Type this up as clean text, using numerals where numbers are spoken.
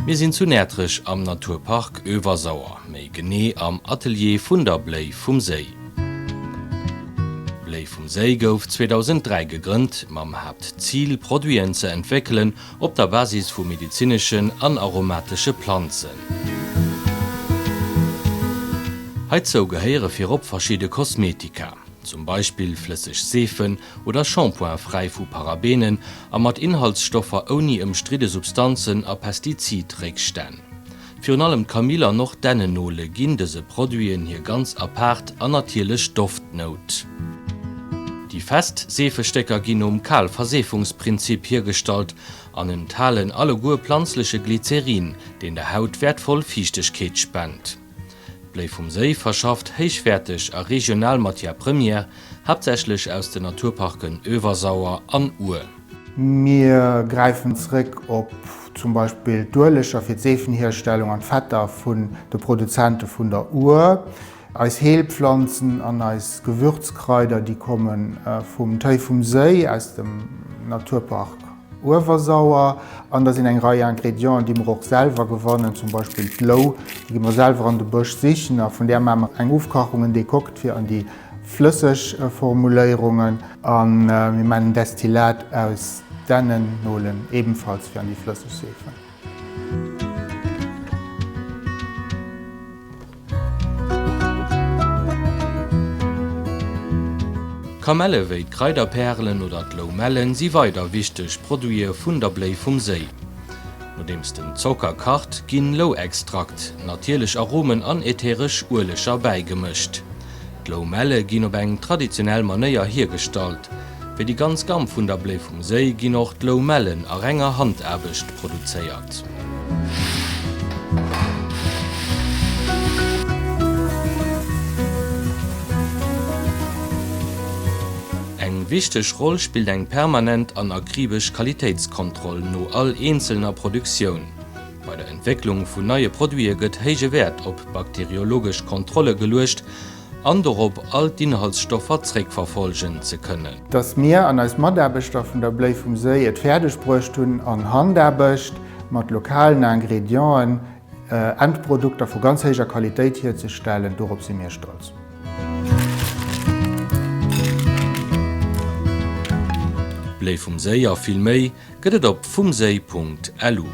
Mir sinn zu Näertrech am Naturpark Öewersauer, méi genee am Atelier vun der Bléi vum Séi. D'Bléi vum Séi gouf 2003 gegrënnt, mam Haaptzil, Produiten ze entwéckelen op der Basis vu medezineschen an aromatesche Planzen. Heizou gehéiere virop verschidde Kosmetika, zum Beispill flësseg Seefen oder Shampoing fräi vu Parabenen a mat Inhaltsstoffer ouni ëmstridde Substanzen a Pestizidréckstänn. Virun allem d'Kamill an och d'Dännennole ginn dëse Produiten hir ganz apaart an natierlech Doftnout. Déi fest Seefestécker ginn nom Kalverseefungsprinzip hiergestallt an enthalen alleguer planzleche Glycerin, deen der Haut wäertvoll Fiichtegkeet spent. D'Bléi vum Séi verschafft héichwäerteg a regional Matière première, haaptsächlech aus den Naturparken Öewersauer an Our. Mir gräifen zréck op zum Beispill d'Ueleger fir d'Seefenhierstellung an d'Fetter vun de Produzente vun der Our. Eis Heelpflanzen an eis Gewürzkraider, déi komme vum Téi vum Séi aus dem Naturpark Uewersauer. An da sinn eng Rei Ingredienten, déi mer och selwer gewannen, zum Beispill d'Lou, déi gi mer selwer an de Bësch sichen a vun där maache mer eng Ofkachung, en Dekokt fir an déi flësseg Formuléierungen. A mir maachen en Destillat aus Dännennolen, ebenfalls fir an déi flësseg Seefen. Kamelle wéi d'Kraiderpärelen oder d'Loumellen si weider wichteg Produite vun der Bléi vum Séi. Nodeems den Zocker kacht, ginn Louextrakt, natierlech Aromen an ätheresch Ueleger bäigemëscht. D'Loumelle ginn op eng traditionell Manéier hiergestallt. Wéi déi ganz Gamm vun der Bléi vum Séi ginn och d'Loumellen a renger Handaarbecht produzéiert. Eng wichteg Roll spillt eng permanent an akribesch Qualitéitskontroll no all eenzelner Produktioun. Bei der Entwécklung vun neie Produite gëtt héije Wäert op bakteriologesch Kontrolle geluecht an dorop, all d'Inhaltsstoffer zréckverfollgen ze kënnen. Dass mir an eis Mataarbechter vun der Bléi vum Séi et fäerdeg bruecht hunn, an Handaarbecht, mat lokalen Ingredienten, Endprodukter vu ganz héijer Qualitéit hierzestellen, dorop si mir stolz. D'Bléi vum Séi a vill méi gëtt et op vumséi.lu.